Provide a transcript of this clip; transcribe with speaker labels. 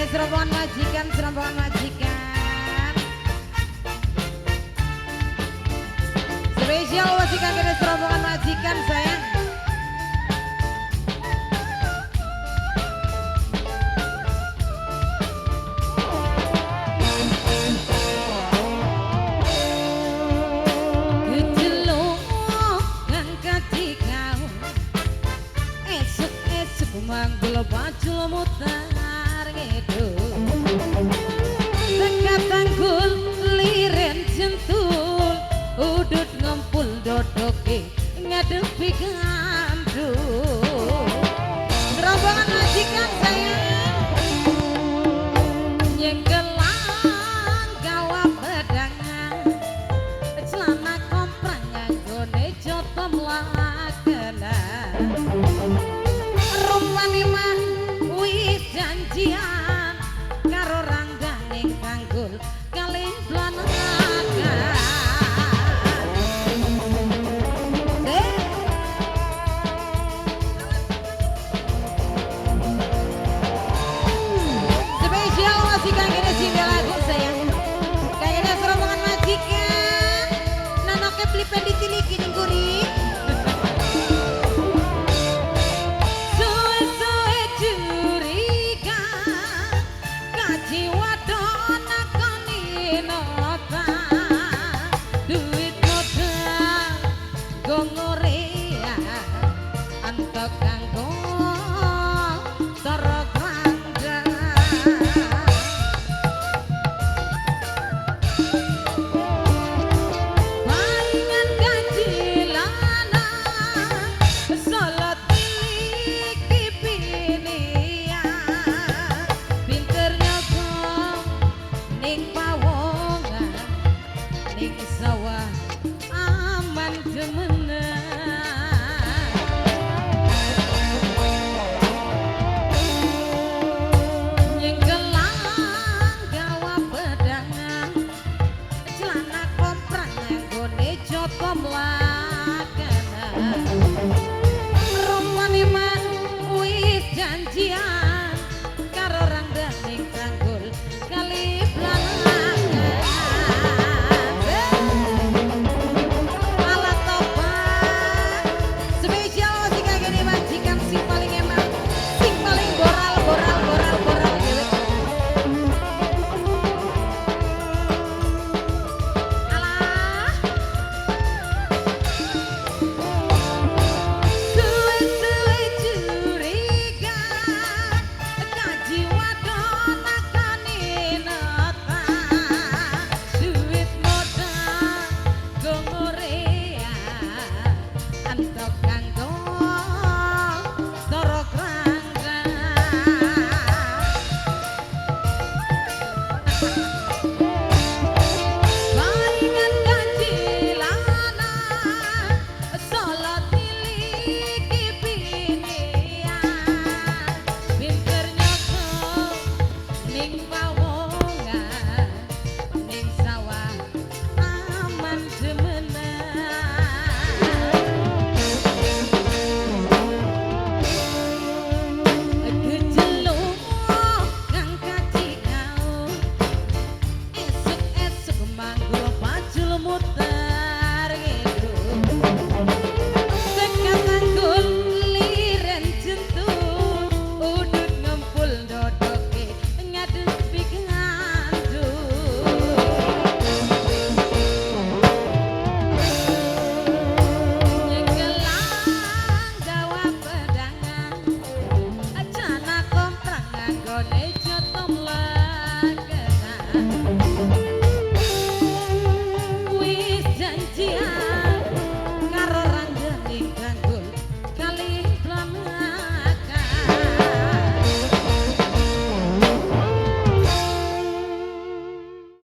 Speaker 1: Serombongan majikan, serombongan majikan. Spesial wasikan kene serombongan majikan sayang. Kecelok kang katikau, esuk-esuk manggul bajul mutar ngedul. Tekat tanggul liren jentul, udut ngempul dodoke ngadepi gandul. Rombongan majikan sayang, nyengkelang gawa pedangan, celana komprang nganggone joto mlakenan. Rupane mah wis janjian karo ranggane tanggul kalih blanakan. Spesial majikan kene cinta lagu sayang. Kayaknya serombongan majikan. Nanoke plipen ditiliki ning guri. Suwe-suwe curiga, kaji wadon nakoni nota, duit modal gongorea, antok kanggo toro grandang. Palingan gaji lanang, salat tiliki pinian, pinter nyogok ning pawongan, ning sawah aman demenan. Nyengkelang gawa pedangan, celana komprang nganggone joto mlakenan. Rupane mah wis janjian karo ranggane tanggul kali blanakan. Alat tobat spesial majikan kene majikan sing paling enak, sing paling boral boral boral boral dhewe. Alah, suwe-suwe curiga, kaji wadon nakani nota, duit modal gongorea, antok kanggo toro kranggan. Palingan gaji lanang, salat tiliki pinian, pinter nyogok ning pawongan, ning sawah aman demenan. Kecelok kang kacikau, esuk-esuk manggul bajul mutar ngidul. Tekan tanggul liren jentul, udut ngempul dodoke ngadepi gandul. Nyengkelang gawa pedangan, celana komprang nganggone joto mlakenan. Wis janjian